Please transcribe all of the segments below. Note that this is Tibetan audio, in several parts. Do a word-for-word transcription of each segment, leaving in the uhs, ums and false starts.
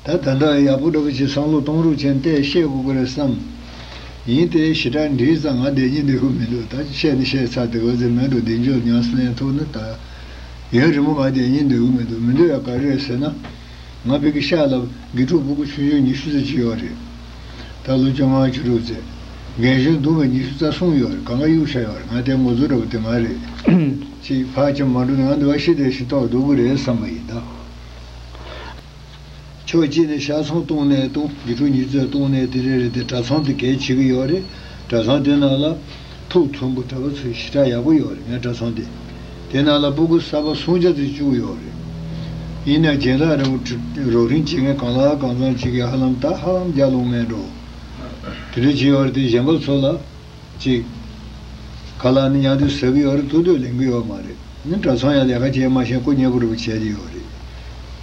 ད་ད་ལྟ་ཡག་པོ་འདྲ་པོ་ཅིག་བསམ་བློ་གཏོང་རོགས་བྱས་ཏེ་བཤད་དགོས་ཀྱི་རེད་བསམ། ཡིན་ཏེ་ཞེ་དྲག་འདྲིས་ཙང་ང་བསྡད་སྙིང་འདོད་ཀྱི་མི་འདུག་ད་བཤད་ནི་བཤད་ཚར་དེ་ག་ཚོད་མེད་འགྲོ། བདེ་འཇོག་ཉམས་སུ་ལེན་ཐུབ་ན་ད། ཡུན་རིང་པོ་ང་བསྡད་སྙིང་འདོད་ཀྱི་མི་འདུག་མི་འདོད་ཡ་ག་རེ་རེད་ཟེར་ན། ང་ཕ་གི་ཤག་ལ་དགེ་ཕྲུག་ཕྲུ་གུ་ཆུང་ཆུང་ཉི་ཤུ་ཙམ་ཅིག་ཡོད་རེད། ད་ལོ་བཅོ་ལྔ་བཅུ་དྲུག་ཙམ། རྒན་གཞོན་བསྡོམས་པས་ཉི་ཤུ་རྩ་གསུམ་ཡོད་རེད། གང་ག་གཡུག་བཞག་ཡོད་རེད། ང་དེ་ངོ་ཚ་འདྲ་པོ་དེ་ང་རེད། ཅིག་ཕར་ཅིག་མ་འགྲོ་ན་ང་འདི་བ་ཤི་དེ་ཤི་ཐོག་འདུག་གི་རེད་བསམ་པ་ཡིན་ད། ཕྱོགས་གཅིག་ནས་ཤག་ཚང་བཏུང་ནས་བཏུང་། དགེ་ཕྲུག་ཉི་ཤུ་ཙམ་བཏུང་ནས་དེ་རེད་རེད་དེ། གྲྭ་ཚང་དེ་གལ་ཆེ་གི་ཡོད་རེད། གྲྭ་ཚང་དེ་ནང་ལ་ཐུགས་མཐུན་པོ་གྲྭ་པ་ཚོ་ཞེ་དྲག་ཡག་པོ་ཡོད་རེད། ངའི་གྲྭ་ཚང་དེ། དེ་ནང་ལ་ཕྲུ་གུ་གསར་པ་སུམ་བརྒྱ་ཙམ་བཅུག་ཡོད་རེད། ཡིན་ན་སྦྱིན་བདག་རོགས་རོགས་རམ་བྱེད་མཁན་གང་ལ་གང་འཚམ་ཅིག་གིས་ཧ་ལམ་ད་ཧ་ལམ་རྒྱག་ལོང་མེད་འགྲོ། དེ་འདྲ་བྱས་ཡོད་རེད་དེ། གཞན་པ་ཚོ་ལ་ཅིག་ཁ་ལག་ནི་ཉར་དུས་ཟ་གི་ཡོད་རེད། ཐུག་དུས་ལེན་གི་ཡོད་མ་རེད། ནི་གྲྭ་ཚང་ཡང་ལས་ཀ་བྱེད་མ་ཤེས་སྐུ་མཉེལ་པོ་འདྲ་པོ་བྱས་ཏེ་ཡོད་རེད།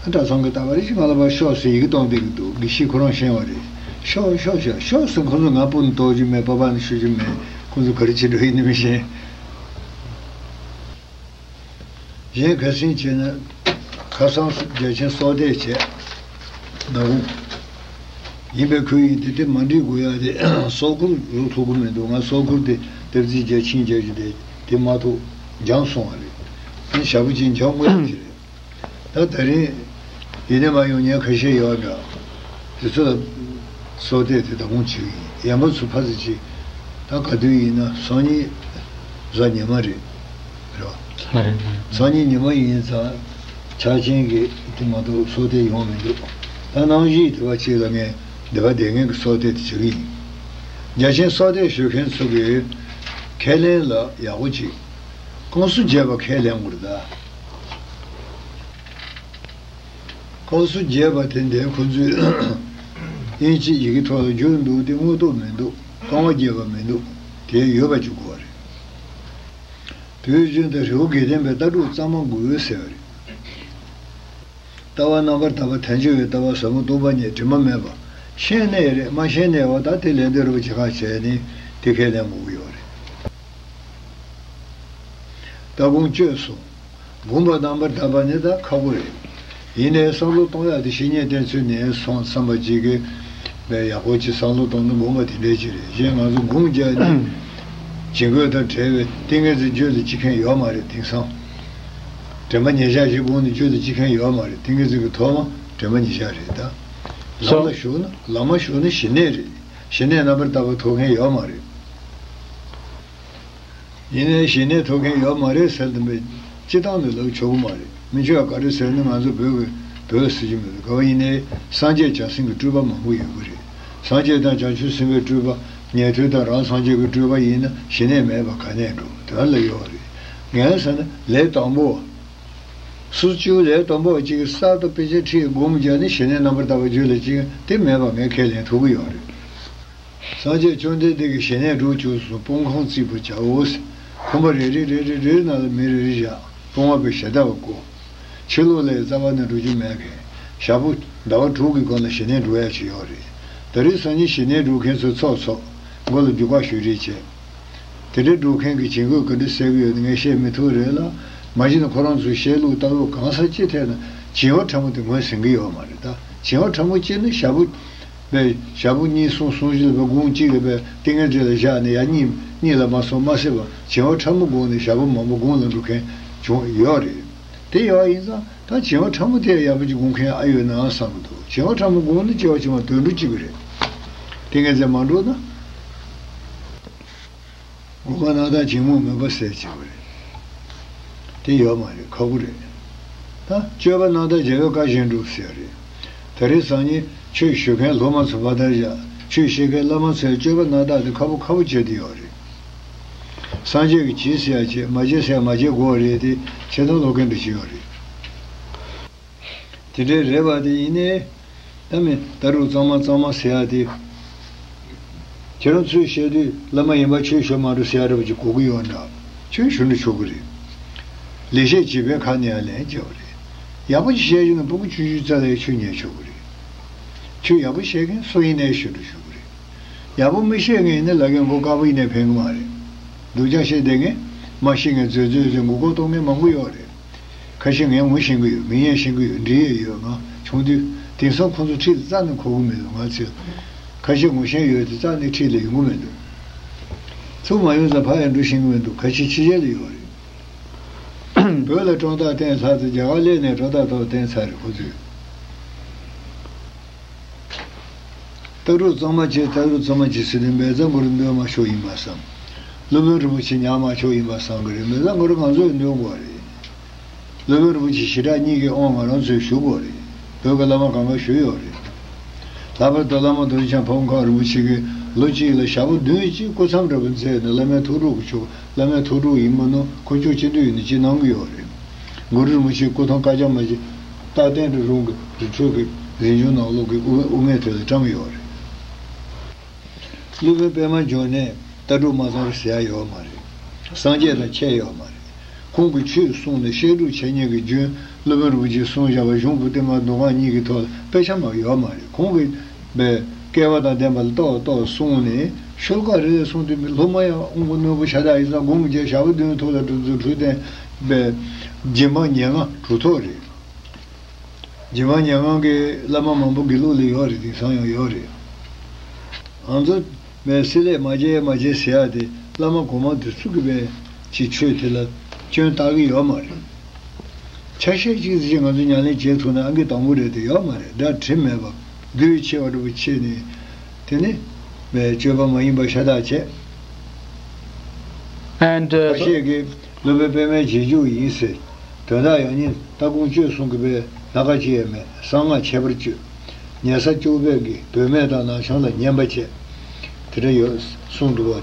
ཨ་གྲྭ་ཚང་གི་ལྟ་བ་རེ་ཞིག་ང་ལ་ཕར་ཤོག་ཟེར་ཡི་གེ་གཏོང་བསྡད་ཀྱི་འདུག་དགེ་བཤེས་ཁོ་རང་ཤེས་པ་རེད། ཤོག་ཤོག་ཤོག་ཤོག་ཟེར། ཁོ་ཚོ་ང་སྤུན་གཏོགས་རྒྱུ་མེད། པ་ཕ་ནི་ཤོད་རྒྱུ་མེད། ཁོ་ཚོ་ག་རེ་བྱེད་འགྲོ་ཡིན་ནི་མི་ཤེས། གཞན་ཁ་སང་བྱས་ན་ཁ་སང་རྒྱལ་ཆེན་སྲོག་གཏད་བྱས། ནག་ཁུང་ཡིན་པའི་ཁུལ་ཡིན་དེ། དེ་མ་འགྲིག་དགོས་ཡ་དེ་སྲོག་ཁུར་རུ་ཐུག་གི་མི་འདུག་ང་སྲོག་ཁུར་དེ་སྟབས་རྩིས་རྒྱ་ཆིན་རྒྱ་ཆིན་དེ་དེ་མ་ཐུག་འཇང་སོང་བ་རེད། ཨ་ཞག་པོ་གཅིག་འཇང་དགོས་ཡ་ཅི་རེད། ད་ད་རིང་ཡིན་ནས་མ་ཡོང་མཁན་ཁ་ཤས་ཡོད་འདྲ། དེ་ཚོ་ལ་སྲོག་གཏད་དེ་ད་དགོང་བྱེད་ཀྱི་ཡིན། ཡན་པ་ཚོ་ཕ་ཚོ་ཅིག་ད་ག་དུས་ཡིན་ན་སང་ཉིན་གཟའ་ཉི་མ་རེད། རེད་བ། ལགས་རེད་ལགས། སང་ཉིན་ཉི་མ་ཡིན་ཙང་ཕྱག་ཆེན་གྱི་དེ་མ་གཏོགས་སྲོག་གཏད་ཡོང་མི་འདུག་ད་གནམ་གཤིས་དེ་བ་ཅིག་ལ་ངས་འདི་པ་བསྡད་མཁན་གྱི་སྲོག་གཏད་དེ་བྱེད་ཀྱི་ཡིན། རྒྱལ་ཆེན་སྲོག་གཏད་ཞུ་མཁན་ཚོ་གི་ཁས་ལེན་ལ་ཡག་པོ་ཅིག་ཀུང་སུ་རྒྱས་པ་ཁས་ལེན་དགོས་རེད་ད། ཀུང་སུ་རྒྱས་པ་དེ་འདྲའི་ཁོ་ཚོས་དབྱིན་ཇིའི་ཡི་གེ་ཐོག་ལ་བསྒྱུར་འདུག་དེ་དངོས་སྟོབས་མི་འདུག་རྐང་པ་རྒྱས་པ་མི་འདུག་དེ་ཡོད་པ་ཅིག་དགོས་པ་རེད། དུས་རྒྱུན་དུ་རི་བོ་དགེ་ལྡན་པའི་ལྟ་གྲུབ་གཙང་མ་དགོས་ཟེར་བ་རེད། ལྟ་བ་རྣམ་པར་དག་པ་དལ་འབྱོར་བའི་ལྟ་བ་ཟབ་མོ་སྟོང་པ་ཉིད་དྲི་མ་མེད་པ། ཤེས་ནའི་རེད། མ་ཤེས་ནའི་འོ་ད་དེ་ལས་འདོད་རུ་བྱེད་ཁ་བྱས་ནས་དེ་ཁས་ལེན་དགོས་ཀྱི་ཡོད་རེད། ལྟ་སྒོམ་སྤྱོད་གསུམ། སྒོམ་པ་རྣམ་པར་དག་པ་ནི་ད་ཁག་པོ་རེད། ཡིན་ནའི་བསམ་བློ་གཏོང་ཡག་དེ་བཤེས་གཉེན་བསྟེན་ཚུལ་ནས་སོང་བསམ་པ་ཅིག་གིས་པའི་ཡག་པོ་ཅིག་བསམ་བློ་གཏོང་ན་སྒོམ་པ་དེ་འདྲའི་ཅིག་རེད། གཞན་ང་ཚོ་སྒོམ་རྒྱག་ནི་བྱིང་རྒོད་དང་བྲལ་བའི་ཏིང་ངེ་འཛིན་བརྗོད་དུ་ཅི་མཁན་ཡོད་མ་རེད། དེང་སང་དྲན་པ་ཉེར་བཞག་ཞིག་སྒོམ་ནས་བརྗོད་དུ་ཅི་མཁན་ཡོད་མ་རེད། ཏིང་ངེ་འཛིན་གྱི་ཐོག་མ་དྲན་པ་ཉེར་བཞག་རེད་ད། ལམ་ལ་ཞུགས་ན་ལམ་མ་ཞུགས་ན་ཞི་གནས་རེད། ཞི་གནས་རྣམ་པར་དག་པ་ཐོབ་མཁན་ཡོད་མ་རེད། ཡིན་ནའི་ཞི་གནས་ཐོབ་མཁན་ཡོད་མ་རེད་ཟེར་དུ་མེད། སྤྱི་བཏང་ནས་ལབ་ཆོག་གི་མ་རེད། མི་ཆོག་ག་རེ་ཟེར་ན་ང་ཚོ་བོད་ཀྱི་བོད་ཟེར་གྱི་མི་འདུག་ག་བ་ཡིན་ནའི་སངས་རྒྱས་བྱང་སེམས་ཀྱི་སྤྲུལ་པ་མང་པོ་ཡོད་ཀྱི་རེད། སངས་རྒྱས་དང་བྱང་ཆུབ་སེམས་དཔའི་སྤྲུལ་པ། ཉན་ཐོས་དང་རང་སངས་རྒྱས་ཀྱི་སྤྲུལ་པ་ཡིན་ན་ཞི་གནས་མེད་པ་ག་ནས་འགྲོ། དོན་ལ་ཡོད་རེད། ངས་ཟེར་ན་ལས་དང་པོ། སུ་བཅུ་ལས་དང་པོ་གཅིག་གསར་དུ་དཔེ་ཆ་ཁྲིད་སྒོམ་རྒྱག་ནས་ཞི་གནས་རྣམ་པར་དག་པ་བརྗོད་ལ་གཅིག་དེ་མེད་པ་ངས་ཁས་ལེན་ཐུབ་ཀྱི་ཡོད་རེད། སངས་རྒྱས་བཅོམ་ལྡན་འདས་ཀྱིས་ཞི་གནས་དྲུག་བཅུ་གསུམ་དཔུང་ཁང་བརྩིགས་པར་བྱའོ་ཟེར། ཁང་པ་རེ་རེ་རེ་རེ་རེའི་ནང་ལ་མི་རེ་རེ་བཞག་དཔུང་བ་པའི་ཞལ་ཏ་བ་བསྐོ། ཕྱི་ལོགས་ལ་རྩ་བ་ནས་འགྲོ་རྒྱུ་མེད་མཁན། ཞག་པོ་ཟླ་བ་དྲུག་གི་གོང་ལ་ཞི་གནས་འགྲོ་ཡ་ཅིག་ཡོད་རེད། ད་རེས་སང་ཉིན་ཞི་གནས་འགྲོ་མཁན་ཚོ་ཚོགས་ཚོགས་མགོ་ལ་རྒྱུག་ཁ་ཞུ་རེས་བྱས། དེ་འདྲའི་འགྲོ་མཁན་གྱི་བྱིང་རྒོད་ག་འདྲ་སེལ་གྱི་ཡོད་ན་ངས་བཤད་མི་ཐུབ་རེད་ལ། མ་གཞི་ནས་ཁོ་རང་ཚོའི་བཤད་ལུགས་ལྟ་ལུགས་གང་ས་ཅི་ཐད་ན་བྱིང་བ་ཕྲ་མོ་དེ་ངོས་ཟིན་གྱི་ཡོད་མ་རེད་ད། བྱིང་བ་ཕྲ་མོ་སྐྱེས་ན་ཞག་པོ། པས་ཞག་པོ་གཉིས་གསུམ་གསུམ་བཞི་ལ་པས་དགུང་གཅིག་ལ་པས་ཏིང་ངེ་འཛིན་ལ་བཞག་ནས་ཡར་གཉིད་གཉིད་ལ་མ་སོང་མ་སད་པ་བྱིང་བ་ཕྲ་མོ་སྒོམ་ནས་ཞག་པོ་མང་པོ་དགུང་ལ་འགྲོ་མཁན་བྱུང་ཡོད་རེད། དེ་ཡོད་ཡིན་ཙང་ད་བྱིང་བ་ཕྲ་མོ་དེ་ཡག་པོ་ཅིག་སྒོམ་མཁན་ཨ་ཡོད་ན་བསམ་གྱི་འདུག་བྱིང་བ་ཕྲ་མོ་སྒོམ་ན་སྐྱེ་བ་ཕྱི་མ་དོན་འགྲུབ་བྱེད་ཀྱི་རེད། ཏིང་ངེ་འཛིན་མ་འགྲུབ་ན། སྒོམ་པ་རྣམ་དག་བྱིང་རྨུགས་མུན་པ་སེལ་བྱེད་པ་རེད། དེ་ཡོད་མ་རེད། ཁག་པོ་རེད། ད་སྤྱོད་པ་རྣམ་དག་རྒྱལ་བའི་བཀའ་བཞིན་སྒྲུབ་ཟེར་བ་རེད། ད་རེས་སང་ཉིན་ཆོས་ཞུ་མཁན་སློབ་མ་ཚོ་ཕར་ལྟ་བཞག་ཆོས་བཤད་མཁན་བླ་མ་ཚོས་སྤྱོད་པ་རྣམ་དག་དེ་ཁག་པོ་ཁག་པོ་བྱེད་དེ་ཡོད་རེད། སངས་རྒྱས་ཀྱིས་བྱེད་ཟེར་ཡ་བྱེད། མ་བྱེད་ཟེར་ཡ་མ་བྱེད་དགོས་པ་རེད་དེ། ཆེ་མཐོང་སློབ་མཁན་འདྲ་ཞིག་ཡོད་རེད། དེ་འདྲའི་རེད་པ་དེ་ཡིན་ནའི། ད་མི་ད་རུང་གཙང་མ་གཙང་མ་ཟེར་ཡ་དེ། ཁྱེད་རང་ཚོས་བཤད་དུས་བླ་མ་ཡིན་པ་ཆོས་ཞུ་མ་འགྲོ་ཟེར་ཡ་འདྲ་པོ་ཅིག་གོ་གི་ཡོད་འདྲ། ཆོས་ཞུ་འགྲོ་ཆོག་གི་རེད། ལེགས་བཤད་བྱིས་པའི་ཁ་ནས་ཡང་ལན་རྒྱག་པ་རེད། ཡག་པོ་ཅིག་བཤད་རྒྱུ་ན་ཕྲུ་གུ་ཆུང་ཆུང་རྩ་ལ་ཡང་ཆོས་ཉན་ཆོག་གི་རེད། ཆོས་ཡག་པོ་བཤད་མཁན་སུ་ཡིན་ནའི་ཞུ་འགྲོ་ཆོག་གི་རེད། ཡག་པོ་མི་བཤད་མཁན་ཡིན་ན་ལ་རྒན་མགོ་དཀར་པོ་ཡིན་ནའི་ཕན་གི་མ་རེད། སྡུག་ཅག་བཤད་བསྡད་མཁན། མ་ཤེས་མཁན་རྫོད་རྫོད་རྫོད་མགོ་སྐོར་གཏོང་མཁན་མང་པོ་ཡོད་རེད། ཁ་ཤས་ངས་ངོ་ཤེས་ཀྱི་ཡོད། མིང་ཡང་ཤེས་ཀྱི་ཡོད། འདྲིས་ཡས་ཡོད། ང་ཆུང་དུས་ དེང་སང་ཁོ་ཚོ་འཁྲིས་ལ་རྩ་ནས་འཁོར་གི་མི་འདུག་ང་ཚོས་ཁ་ཤས་ངོ་ཤེས་ཡོད་དེ་རྩ་ནས་འཁྲིས་ལ་ཡོང་གི་མི་འདུག་ཚུར་མ་ཡོང་ཙང་ཕར་ཡང་འགྲོ་ཤེས་ཀྱི་མི་འདུག་ཁ་ཤས་ཕྱི་རྒྱལ་ལ་ཡོད་རེད། བོད་ལ་སྤྲང་རྟགས་བསྟན་ཚར་ཚེ་རྒྱ་གར་སླེབས་ནས་སྤྲང་རྟགས་ཐོག་བསྟན་ཚར་རེད་ཁོ་ཚོས། ལྟ་གྲུབ་གཙང་མ་བྱེད། ལྟ་གྲུབ་གཙང་མ་བྱེད་ཟེར་དུས་མེ་བཙའ་གུ་རུ་འདོན་མ་ཆོག་ཡིན་པ་བསམ། སློབ་དཔོན་རིན་པོ་ཆེ་ཉར་མ་ཆོག་ཡིན་པ་བསམ་གི་རེད། མེ་བཙའ་གུ་རུ་ང་ཚོས་འདོན་དགོས་རེད། སློབ་དཔོན་རིན་པོ་ཆེ་ཞེ་དྲག་གཉིས་ཀྱི་དབང་ང་རང་ཚོས་ཞུ་དགོས་རེད། བོད་ཀྱི་བླ་མ་གང་ག་ཞུས་ཡོད་རེད། ལྷག་པར་དུ་བླ་མ་རྡོ་རྗེ་འཆང་ཕ་བོང་ཁ་རིན་པོ་ཆེ་གིས་ལོ་གཅིག་ལ་ཞག་པོ་བདུན་གཅིག་སྐུ་མཚམས་འདྲ་པོ་མཛད་ནས་བླ་མའི་ཐུགས་སྒྲུབ་ཀྱི་ཆོག་བླ་མའི་ཐུགས་སྒྲུབ་ཡིན་མིན་ནོ་ཁོ་ཆོས་ཅི་འདོད་ཡིན་ན་ཅི་གནང་གི་ཡོད་རེད། གུ་རུ་རིན་པོ་ཆེའི་སྐུ་ཐང་བཀའ་རྒྱ་མ་ཆེ་རྟག་བརྟན་དུ་རུང་གི་རི་ཁྲོད་ཀྱི་རི་ཆུང་ནང་ལོགས་ཀྱི་དབུ་དབུ་མའི་ཐད་ལ་བཀྲམ་ཡོད་རེད། སློབ་དཔོན་པད་མ་འབྱུང་གནས་ལྟ་གྲུབ་མ་ཚང་རེད་ཟེར་ཡ་ཡོད་མ་རེད། སངས་རྒྱས་དང་ཁྱད་ཡོད་མ་རེད། ཁོང་གིས་ཆོས་གསུངས་ནས་བཤད་སྒྲུབ་བྱེད་མཁན་གྱི་རྒྱུན་སློབ་དཔོན་རིན་པོ་ཆེས་གསུངས་བཞག་པ་གཞུང་པོ་ཏི་མ་མདོ་སྔགས་གཉིས་ཀྱི་ཐོག་ལ་དཔེ་ཆ་མ་ཡོད་མ་རེད། ཁོང་གིས་པའི་སྐལ་བ་དང་ལྡན་པ་ལ་ཏོག་ཏོག་གསུངས་ནས་ཤོ་ལོ་ཀ་རེ་རེ་གསུངས་དུས་སློབ་མ་ཡང་དབང་པོ་རྣོན་པོ་ཤ་སྟག་ཡིན་ཙང་དགོངས་མི་འཇལ། ཞག་པོ་བདུན་ཐོག་ལ་གྲུབ་ཚུལ་འཕྲོད་བསྟེན་པའི་རྗེ་འབངས་ཉེར་ལྔ་གྲུབ་ཐོབ་རེད། རྗེ་འབངས་ཉེར་ལྔ་གི་བླ་མ་མང་པོ་དགེ་ལུགས་ལ་ཡོད་རེད། དེང་སང་ཡང་ཡོད་རེད། ང་ཚོ་མའི་སྲིད་ལས་མ་བརྗེད་མ་བརྗེད་ཟེར་ཡ་དེ་བླ་མ་གོང་མ་དེ་ཚོ་གི་བས་ཅིག་ཆོས་དེ་ལ་སྐྱོན་བཏགས་ཀྱི་ཡོད་མ་རེད། ཆ་ཤས་གཅིག་ཙམ་ཅིག་ང་ཚོ་ཉམས་ལེན་བྱེད་ཐུབ་ན་ཨང་ཀི་དང་པོ་རེད་དེ་ཡོད་མ་རེད། སྒྲ་དྲི་མེད་པ་རྒྱུས་ཆེ་བ་འདྲ་པོ་ཆེ་ནས་དེ་ནི་མའི་སྤྱོད་པ་མ་ཡིན་པ་ཤ་སྟག་བྱས། And uh, ཁ་ཤས་ཀྱིས་སློབ་དཔོན་པད་མའི་རྗེས་འཇུག་ཡིན་ཟེར། དོན་དག་ཡང་སྙིང་ལྟ་སྒོམ་སྤྱོད་གསུམ་གྱི་བས་ལྷག་ག་ཅི་ཡང་མེད། གསང་སྔགས་ཁྱད་པར་སྤྱོད། ཉལ་ས་བཅུག་པས་ཀྱི་བུད་མེད་དང་ནང་ཆང་ལ་ཉན་པ་བྱས། དེ་འདྲ་ཡོད་གསུངས་འདུག་བ་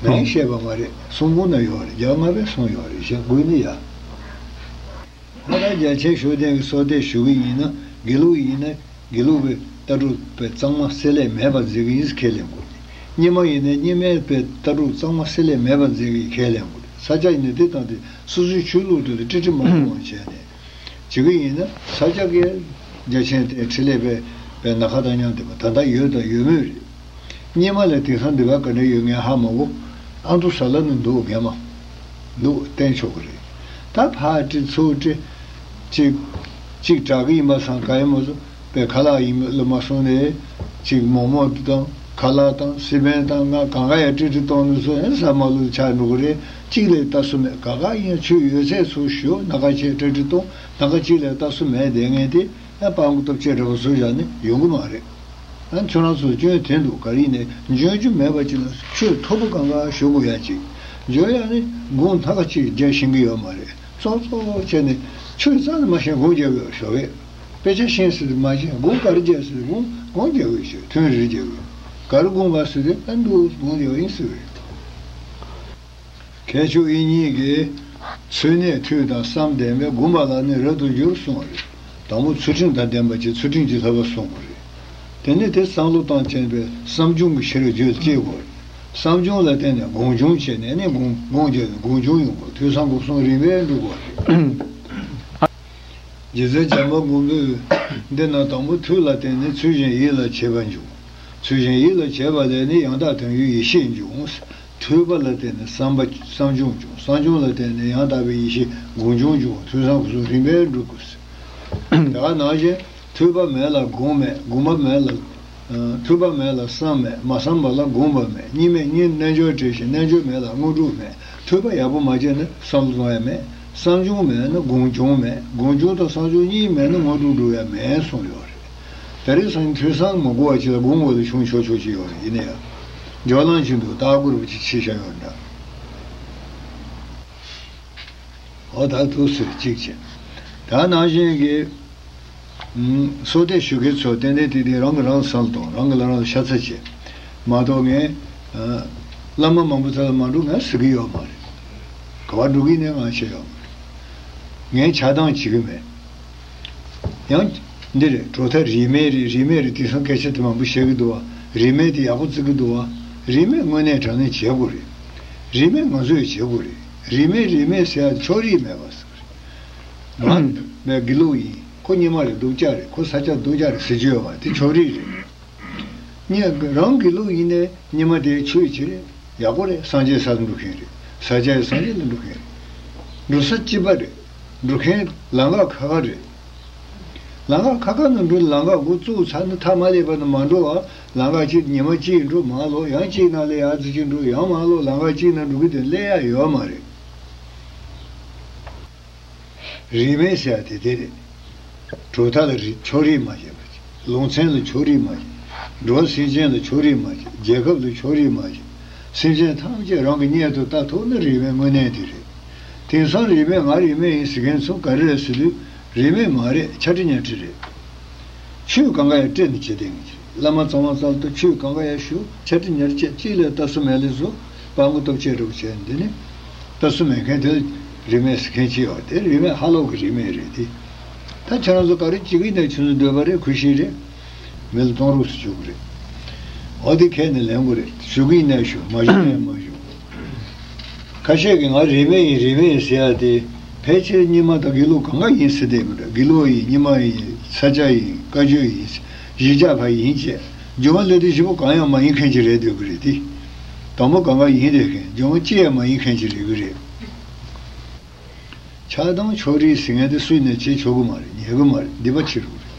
དེ། ངས་བཤད་པ་མ་རེད། གསུང་འབུམ་ན་ཡོད་རེད། རྒྱ་ང་པས་གསུངས་ཡོད་རེད། ཞེས་དགོས་ནི་ཡ། ཁོ་རང་རྒྱལ་ཆེན་ཤུགས་ལྡན་གྱི་སྲོག་གཏད་ཞུ་གི་ཡིན་ན་དགེ་ལུགས་ཡིན་ན། དགེ་ལུགས་པའི་ལྟ་གྲུབ་པའི་གཙང་མ་བསྲེ་ལྷད་མེད་པར་མཛད་ཀྱི་ཡིན་ཟེར་ཁས་ལེན་དགོས། རྙིང་མ་ཡིན་ན་རྙིང་མའི་པའི་ལྟ་གྲུབ་གཙང་མ་བསྲེ་ལྷད་མེད་པར་མཛད་ཀྱི་ཁས་ལེན་དགོས། ས་སྐྱ་ཡིན་ན་དེ་དང་དེ་སོ་སོའི་ཆོས་ལུགས་དེ་ལ་ཀྲི་ཀྲི་མ་འོང་བ་བྱས་ནས་བྱེད་ཀྱི་ཡིན་ན། ས་སྐྱ་གི་རྒྱལ་ཆེན་དེ་འཕྲིན་ལས་པའི་པའི་ནམ་མཁའ་དང་མཉམ་བསྡད་པ་ད་ལྟ་ཡོད་དང་ཡོད་མུས་རེད། རྙིང་མ་ལ་དེང་སང་འདི་བ་ག་འདྲ་ཡོད་ངས་ཧ་མ་གོ། ཨ་མདོ་ས་ལ་ནི་འདུག་རྒན་མ། འདུག་བསྟན་ཆོག་གི་རེད། ད་ཕར་ཀྲི་ཚུར་ཀྲི། གཅིག་གཅིག་དྲག་གི་ཡིན་པ་སང་ག་ཡིན་མ་སོང་། པའི་ཁ་ལག་ཡིན་ལ་མ་སོང་ནས། གཅིག་མོག་མོག་དང་ཁ་ལག་དང་སི་པན་དང་ང་གང་ག་ཡ་ཀྲི་ཀྲི་གཏོང་ནུས་སོ་ཡང་ས་མ་ལུ་ཆགས་འགྲོ་གི་རེད། གཅིག་ལས་ལྟ་སུ་མེད། ག་ག་ཡིན་ཆོས་ཡོད་ཚད་ཚུར་ཞུ། ན་ཁ་ཆེ་ཀྲི་ཀྲི་གཏོང་། ན་ཁ་གཅིག་ལས་ལྟ་སུ་མེད་བསྡད་ངས་དེ། ཡང་སྤང་གི་སྟོབས་ཆེ་འདྲ་བོ་བཟོ་བཞག་ནས་ཡོང་གི་མ་རེད། ཨ་ཁྱོད་རང་ཚོ་སྐྱོན་དེ་འདུག་ག་རེ་ཡིན་ནའི་འཇོན་རྒྱུ་མེད་པ་ཅིག་ལ་ཆོས་མཐོ་པོ་གང་ག་ཞུ་དགོས་ཡ་ཅིག་འཇོན་ཡ་ནི་དགོངས་སྣ་ཁ་ཅིག་རྒྱག་ཤེས་ཀྱི་ཡོད་མ་རེད། ཙོག་ཙོག་བྱས་ནས་ཆོས་རྩ་ནས་མ་ཤེས་དགོངས་རྒྱག་གི་ཡོད་ཞོག་གས། དཔེ་ཆ་ཤེས་ཟེར་དུས་མ་ཤེས་དགོངས་ག་རེ་རྒྱག་ཟེར་དུས་དགོངས་དགོངས་རྒྱག་གི་ཡོད་ཞོག་ཐུན་རེ་རེ་རྒྱག་གི་ཡོད། ག་རེ་དགོངས་པ་ཟེར་དུས་ཨ་འདུག་དགོངས་རྒྱག་ཡིན་ཟེར་གི་ཡོད། མཁས་མཆོག་དབྱིག་གཉེན་གྱིས་ཚུལ་གནས་ཐོས་དང་བསམ་ལྡན་པས་བསྒོམ་པ་ལ་ནི་རབ་ཏུ་འགྱུར་གསུངས་པ་རེད། དང་པོ་ཚུལ་ཁྲིམས་དང་ལྡན་པ་ཅིག་ཚུལ་ཁྲིམས་ཀྱི་བསླབ་པ་གསུངས་པ་རེད། དེ་ནས་དེ་བསམ་བློ་བཏང་བྱས་པའི་བསམ་བྱུང་གི་ཕྱིར་རྒྱུད་སྐྱེ་དགོས་རེད། བསམ་བྱུང་ལ་བརྟེན་ནས་སྒོམ་བྱུང་བྱས་ནས་ནི་སྒོམ་སྒོམ་བྱས་ནས་སྒོམ་བྱུང་ཡོང་དགོས། ཐོས་བསམ་སྒོམ་གསུམ་རིམ་པས་འགྲུབ་དགོས་རེད། རྗེ་བཙུན་བྱམས་པ་མགོན་པོས་འདི་ན་དང་པོ་ཐོས་ལ་བརྟེན་ནས་ཚུལ་བཞིན་ཡིད་ལ་བྱེད་པ་འབྱུང་། ཚུལ་བཞིན་ཡིད་ལ་བྱེད་པ་ལས་ནི་ཡང་དག་དོན་ཡུལ་ཡེ་ཤེས་འབྱུང་། ཐོས་པ་ལ་བརྟེན་ནས་བསམ་པ་བསམ་བྱུང་འབྱུང་། བསམ་བྱུང་ལ་བརྟེན་ནས་ཡང་དག་པའི་ཡེ་ཤེས་སྒོམ་བྱུང་འབྱུང་། ཐོས་བསམ་སྒོམ་གསུམ་རིམ་པས་འགྲུབ་དགོས། དེ་ག་ནང་བཞིན་ཐོས་པ་མེད་ལ་སྒོམ་མེད། སྒོམ་པ་མེད་ལ། ཨ་ཐོས་པ་མེད་ལ་བསམ་མེད། མ་བསམ་པ་ལ་སྒོམ་པ་མེད། གཉིས་མེད་གཉིས་རྣལ་འབྱོར་བྲལ་ཞིང་རྣལ་འབྱོར་མེད་ལ་དངོས་གྲུབ་མེད། ཐོས་པ་ཡག་པོ་མ་བྱས་ན་བསམ་བློ་གཏོང་ཡ་མེད། བསམ་བྱུང་མེད་ན་སྒོམ་བྱུང་མེད། སྒོམ་བྱུང་དང་བསམ་བྱུང་གཉིས་མེད་ན་དངོས་གྲུབ་འགྲུབ་ཡ་མེད་གསུངས་ཡོད་རེད། ད་རེས་སང་ཐོས་བསམ་མ་དགོས་པ་ཅིག་ལ་སྒོམ་འོག་ལ་ཤོང་ཆོག་ཆོག་ཅིག་ཡོད་རེད། ཡིན་ན་ཡང་འཇོག་ལམ་ཆེན་པོ་ལྟ་སྐོར་བ་ཅིག་ཕྱི་བཞག་ཡོད་འདྲ། འོ་ད་ཐུགས་སུ་གཅིག་བྱས། ད་ནང་བཞིན་གྱི། ཨུམ། སྲོག་གཏད་ཞུ་མཁན་ཚོ་ཏན་ཏན་ཏིག་ཏིག་རང་གིས་རང་ལ་བསམ་བློ་གཏོང་། རང་གིས་རང་ལ་ཤ་ཚ་བྱེད། མ་གཏོགས་ངས། ཨ། བླ་མ་མང་པོ་ཚོ་ལ་མ་འགྲོ་ངས་ཟེར་གྱི་ཡོད་མ་རེད། ག་པར་འགྲོ་གི་ནས་ང་བཤད་ཡོད་མ་རེད། ངས་ཆགས་སྡང་བྱེད་ཀྱི་མེད། ཡང་། འདི་རེད། གྲུབ་མཐའ་རིས་མེད་རེད། རིས་མེད་རེད། དེང་སང་སྐད་ཆ་དེ་མང་པོ་བཤད་ཀྱི་འདུག་བ། རིས་མེད་དེ་ཡག་པོ་བརྩི་གི་འདུག་བ། རིས་མེད་དངོས་གནས་དྲང་གནས་བྱེད་དགོས་རེད། རིས་མེད་ང་ཚོས་བྱེད་དགོས་རེད། རིས་མེད་རིས་མེད་ཟེར་ཡ་ཕྱོགས་རིས་མེད་པ་ཟེར་གི་རེད། ང་མའི་དགེ་ལུགས་ཡིན། ཁོ་རྙིང་མ་རེད། སྡུག་ཅག་རེད། ཁོ་ས་སྐྱ་སྡུག་ཅག་རེད་ཟེར་རྒྱུ་ཡོད་མ་རེད། དེ་ཕྱོགས་རིས་རེད། ངས་རང་དགེ་ལུགས་ཡིན་ནའི་རྙིང་མ་དེའི་ཆོས་བྱེད་རེད། ཡག་པོ་རེད། སངས་རྒྱས་ས་ལ་འགྲོ་མཁན་རེད། ས་སྐྱ་ཡི་སངས་རྒྱས་ལ་འགྲོ་མཁན་རེད། འགྲོ་ས་གཅིག་པ་རེད། འགྲོ་མཁན་ལམ་ཁ་ཁ་ཁ་རེད། ལམ་ཁ་ཁ་ཁ་ནས་འགྲོ། ལམ་ཁ་འགོ་བཙུགས་ཚར་ན་མཐའ་མ་སླེབས་པ་ན་མ་འགྲོ་བ། ལམ་ཁ་གཅིག་ཉི་མ་གཅིག་འགྲོ་མར་ལོག་ཡང་གཅིག་ནང་ལ་ཡར་ཙི་གཅིག་འགྲོ། ཡང་མར་ལོག་ལམ་ཁ་གཅིག་ནང་འགྲོ་གི་དེ་སླེབས་ཡ་ཡོད་མ་རེད། རིས་མེད་ཟེར་ཡ་དེ་དེ་རེད། གྲུབ་མཐའ་ལ་རིས་ཕྱོགས་རིས་མ་བྱེད་པ་བྱེད། ལུང་ཚན་ལ་ཕྱོགས་རིས་མ་བྱེད། འགྲོ་བ་སེམས་ཅན་ལ་ཕྱོགས་རིས་མ་བྱེད། རྒྱལ་ཁབ་ལ་ཕྱོགས་རིས་མ་བྱེད། སེམས་ཅན་ཐམས་ཅད་རང་གི་གཉེན་དུ་ལྟ་ཐུབ་ན་རིས་མེད་དངོས་གནས་དེ་རེད། དེང་སང་རིས་མེད་ང་རིས་མེད་ཡིན་ཟེར་མཁན་ཚོ་ག་རེ་རེད་ཟེར་དུས། རིས་མེད་མ་རེད། ཆ་ཁྲི་ཉ་ཁྲི་རེད། ཆོས་གང་ག་ཡང་སྤྲད་ནས་བྱེད་དེ་ངེས་ཀྱི་བླ་མ་གཙང་མ་རྩ་ལ་ཆོས་གང་ག་ཡང་ཞུ། ཆ་ཁྲི་ཉར་བཅད་གཅིག་ལས་ལྟ་སུ་མེད་ལས་བཟོ། སྤང་གོ་སྟོབས་ཆེ་རུ་བྱས་འདི་ནི་ལྟ་སུ་མེད་མཁན་དེ་རིས་མེད་ཟེར་མཁན་ཅིག་ཡོད་དེ། རིས་མེད་ཧ་ལོག་གི་རིས་མེད་རེད་དེ། ད་ཁྱེད་རང་ཚོ་ག་རེ་བྱེད་ཀྱི་ཡིན་ན་ཁྱེད་ཚོ་འདོད་པ་རེད། ཁུ་ཤི་རེད། མི་ལ་གཏོང་རོགས་སུ་བཅུག་གི་རེད། འོ་དེ་ཁས་ནས་ལེན་དགོས་རེད། ཞུ་གི་ཡིན་ན་ཞུ། མ་ཞུ་ན་མ་ཞུ། ཁ་ཤས་ཀྱིས་ང་རིས་མེད་ཡིན་རིས་མེད་ཡིན་ཟེར་ཡ་དེ། ཕལ་ཆེར་རྙིང་མ་དང་དགེ་ལུགས་གང་ག་ཡིན་ཟེར་བསྡད་པ་འདྲ། དགེ་ལུགས་ཡིན། རྙིང་མ་ཡིན། ས་སྐྱ་ཡིན། བཀའ་བརྒྱུད་ཡིན། གཞིས་ཆགས་ཕར་ཡིན་བྱས། སྒྱུ་མ་ལས་དེ་བཞི་པོ་གང་ཡང་མ་ཡིན་མཁན་ཅིག་རེད་འདོད་ཀྱི་རེད་དེ། དང་པོ་གང་ག་ཡིན་བསྡད་མཁན། སྒྱུ་མ་གཅིག་ཡང་མ་ཡིན་མཁན་ཅིག་རེད་ཀྱི་རེད། ཆགས་སྡང་ཕྱོགས་རིས་ཟེར་མཁན་དེ་སུས་ནས་བྱེད་ཆོག་གི་མ་རེད། ཉན་གི་མ་རེད། སྡིག་པ་ཆེ་རུ་རེད།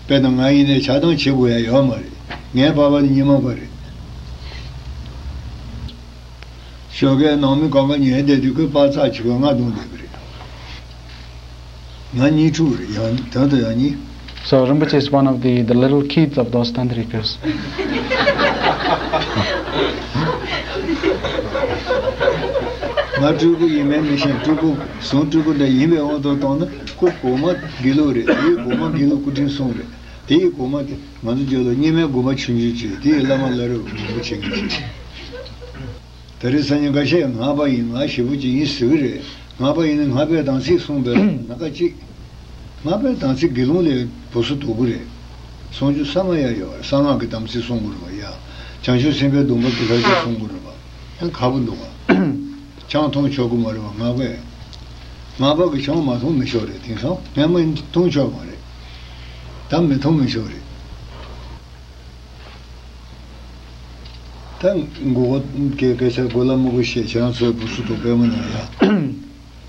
དཔེར་ན་ང་ཡིན་ནའི་ཆགས་སྡང་བྱེད་དགོས་ཡ་ཡོད་མ་རེད། ངའི་པ་ཕ་ནི་རྙིང་མ་པ་རེད། ཞོགས་ཀས་ནང་མི་གང་ག་ཉལ་བསྡད་དུས་ཁོས་པར་ཚགས་བྱེད་དགོས། ང་གདོང་བསྡད་གི་རེད། ང་གཉིས་ཕྲུག་རེད། ཡང་དོན་དུ་ཡང་གཉིས། So Rinpoche is one of the, the little kids of those tantrikas. ང་སྤྲུལ་སྐུ་ཡིན་མིན་མི་ཤེས། སྤྲུལ་སྐུ་བཟང་སྤྲུལ་སྐུ་འདྲ་ཡིན་པའི་དབང་དུ་བཏང་ན། སྐུ་གོང་མ་དགེ་ལུགས་རེད། དེའི་གོང་མ་དགེ་ལུགས་སྐུ་ཕྲེང་གསུམ་རེད། དེའི་གོང་མ་དེ་ང་ཚོ་རྒྱུད་ལ་རྙིང་མའི་དགོན་པ་ཆུང་ཆུང་ཅིག་དེའི་བླ་མ་བླ་རབས་རིན་པོ་ཆེ་གི་ཅིག་ད་རེས་སང་ཉིན་འགའ་ཤས་སྔགས་པ་ཡིན། ང་ཞེ་པོ་ཅིག་ཡིན་ཟེར་གི་རེད། སྔགས་པ་ཡིན་ན་སྔགས་པའི་དམ་ཚིག་སྲུང་བའི་ལམ་སྣ་ཁ་གཅིག་སྔགས་པའི་དམ་ཚིག་དགེ་སློང་ལས་བུ་སུ་དོག་གི་རེད། སྲུང་རྒྱུ་ས་མ་ཡ་ཡོད་རེད། གསང་སྔགས་ཀྱི་དམ་ཚིག་སྲུང་དགོས་རེད་བ་ཡ། བྱང་ཆུབ་སེམས་དཔའི་སྡོམ་པ་དེ་ལྟར་ཅིག་སྲུང་དགོས་རེད་བ། ཡང་ཁག་པོ་འདུག་བ། ཆང་འཐུང་ཆོག་གི་མ་རེད་བ། སྔགས་པས། སྔགས་པ་གིས་ཆང་མ་འཐུང་མི་ཆོག་རེད། དེང་སང་སྔས་མ་འཐུང་ཆོག་མ་རེད། ད་མི་འཐུང་མི་ཆོག་རེད། ད་མགོ་སྐེ་སྐད་ཆ་གོ་ལ་མོ་གོ་བཤད། ཁྱེད་རང་ཚོའི་བུ་སུ་དང་པད་མ་ན་ཡ།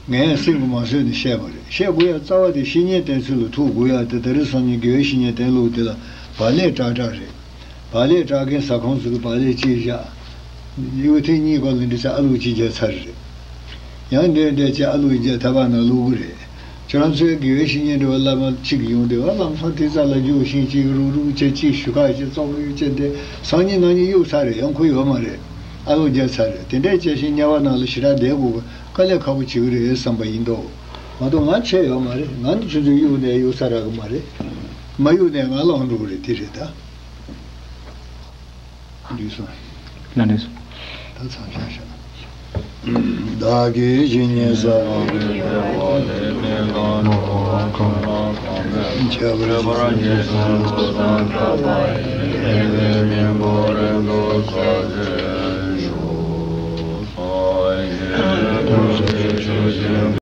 ངས་སེམས་ཀྱི་མ་བཟོད་ནས་བཤད་པ་རེད། བཤད་དགོས་ཡ་རྩ་བ་དེ་བཤེས་གཉེན་བསྟེན་ཚུལ་ལ་ཐུག་དགོས་ཡ་དེ། ད་རེས་སང་ཉིན་དགེ་བའི་བཤེས་གཉེན་བསྟེན་ལུགས་དེ་ལ་བག་ལེབ་ཀྲག་ཀྲག་རེད། བག་ལེབ་ཀྲག་མཁན་ཟ་ཁང་ཚོ་གི་བག་ལེབ་གཅིག་བཞག་གཡུ་ཐིག་གཉིས་བར་ལ་འདྲི་ཚེ་ཨ་ལུག་གཅིག་བརྒྱབ་ཚར་རེད། ཡང་འདྲེ་འདྲེ་བྱས་ཨ་ལུག་བརྒྱབ་ཐ་བ་ནང་བླུག་གི་རེད། ཁྱོད་རང་ཚོའི་དགེ་བའི་བཤེས་གཉེན་འདྲ་བ་བླ་མ་གཅིག་ཡོང་དུས་བ་ལམ་སང་དེ་རྩ་ལ་རྒྱུག་ཤིང་གཅིག་རུག་རུག་བྱས་གཅིག་ཞུ་ཁ་བྱས་ཙོག་གཡུག་བྱས་ཏེ་སང་ཉིན་གནངས་ཉིན་གཡུག་ཚར་རེད། ཡང་ཁུ་ཡོད་མ་རེད། ཨ་ལུག་བརྒྱབ་ཚར་རེད། དེ་འདྲས་བྱས་ཤིང་དམྱལ་བ་ནང་ལ་ཞེ་དྲག་བསྡད་དགོས་དཀའ་ལས་ཁག་པོ་བྱེད་ཀྱི་རེད་བསམ་པ་ཡིན་མདོག་མ་གཏོགས་ང་ཆད་ཡོད་མ་རེད། ང་ནི་ཁྱོད་ཚོས་གཡུག་ནས་གཡུག་ཚར་རག་གི་མ་རེད། མ་གཡུག་ནས་ང་ལངས་འགྲོ་གི་རེད། དེ་རེད་ད། འདུས་སོ། ལ་འདུས་སོ། ད་མཚམས་བཞག་བཞག་བདག་གིས་ཇི་སྙེད་བསགས་པའི་ཁྱད་པར་ཇི་སྲིད་